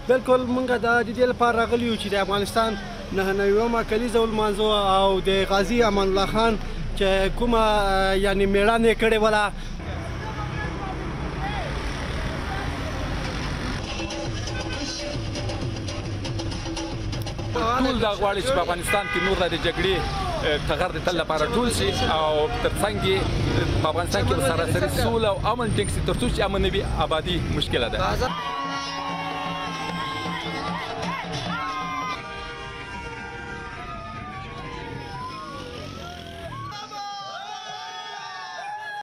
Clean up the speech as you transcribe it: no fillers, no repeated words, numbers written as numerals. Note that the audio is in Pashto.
بالکل مونږ د دې لپاره راغلي یو چې د افغانستان 99مه کلیزه ولمانځو او د غازي امان الله خان چې کومه یعنی میړانه یې کړې وله. ټول دا غواړي چې په افغانستان کې نور د جګړې ټغر د تل لپاره ټول شي او ترڅنګ یې په افغانستان کې سراسري سوله او امن ټینګ شي، تر څو چې امن نه وي آبادي مشکله ده.